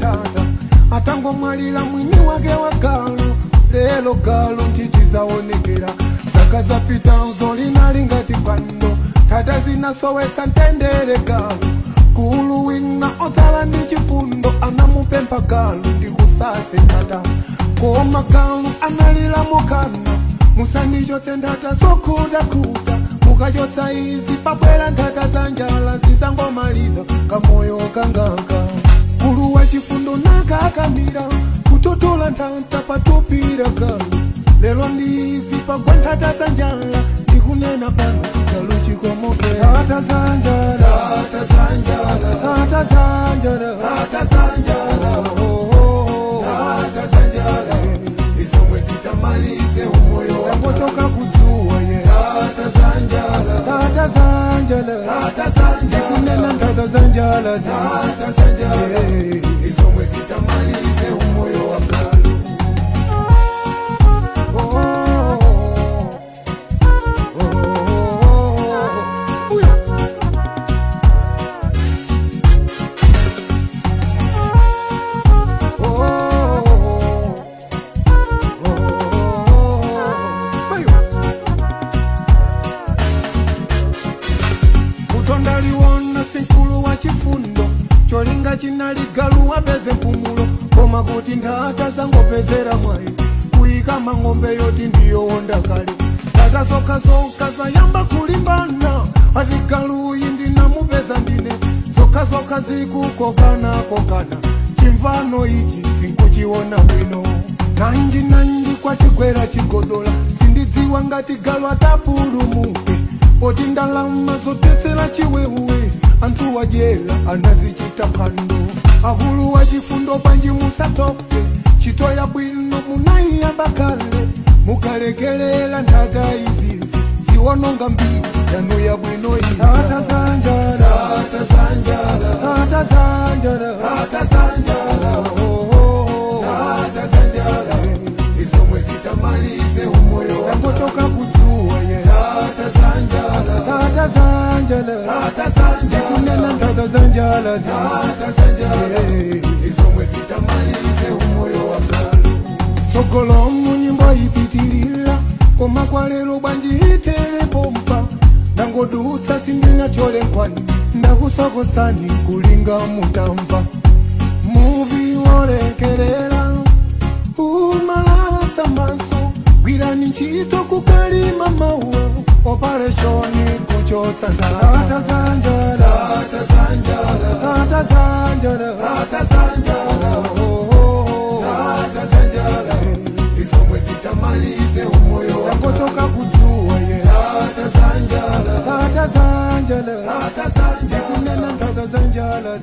nthata atangomwalira mwini wake wa galu lelo galu ntitizaonekera zaka zapita zolinali ngati kwando nthata zinasowetsa mtendere galu kulu wina otsala ndi chifundo anamupempha galu ndi kusase nthata koma galu analira mokana musandichotse nthata zokhutakhuta mukachotsa izi pabwera nthata za njala zizangomaliza kamoyo kangaka kulu wa chifundo nakakamira kutotola nthata patupira galu lelo ndi izi pagwa nthata za njala ndikunena pano galu chikomokera nthata za njala nthata za njala nthata za njala nthata za njala nthata za njala izomwe zitamalize umoyo zangochoka kudzuwa ye nthata za njala nthata za njala nthata za njala ndikunena nthata za njala nthata za njala izomwe zitamalize umoyo wa galu. Utondaliona sinkulu wa chifundo cholinga chinali galu wapeze mpumulo koma kuti nthata zangopezera mwayi kuyika mang'ombe yoti ndiyowonda kale nthata zokhazokha zayamba kulimbana ati galuyi ndinamupeza ndine zokhazokha zikukokanakokana chimvano ichi sinkuchiona bwino nanji nanji kwatigwera chigodola sindidziwa ngati galu atapulumuke poti ndalama zotetsera chiwewe anthu wadyera anazichita phwando akulu wa chifundo bwanji musatope ntchito yabwino munayiyamba kale mukalekelera nthata izizi ziwononga mbiri yanu yabwino iyi nthata za njala nthata za njala nthata za njala nthata za njala nthata za njala izomwe zitamalize umoyo zangochoka kudzuwa ye nthata za njala nthata za njala nthata za njala ndikunena nthata za njala nthata za njala izomwe zitamalize umoyo wa galu tsogolomu nyimbo ipitilira koma kwa lero bwanji itere pompa ndangodutsa sindinathyole nkhwani ndakusokosani kulinga mutamva muvi wolekerera umalasa maso gwirani ntchito kukalima mawu opareshoni kuchotsa nthata za njala nthata za njala nthata za njala nthata za njala nthata za njala izomwe zitamalize umoyo zangochoka kudzuwa ye nthata za njala nthata za njala nthata za njala ndikunena nthata za njala.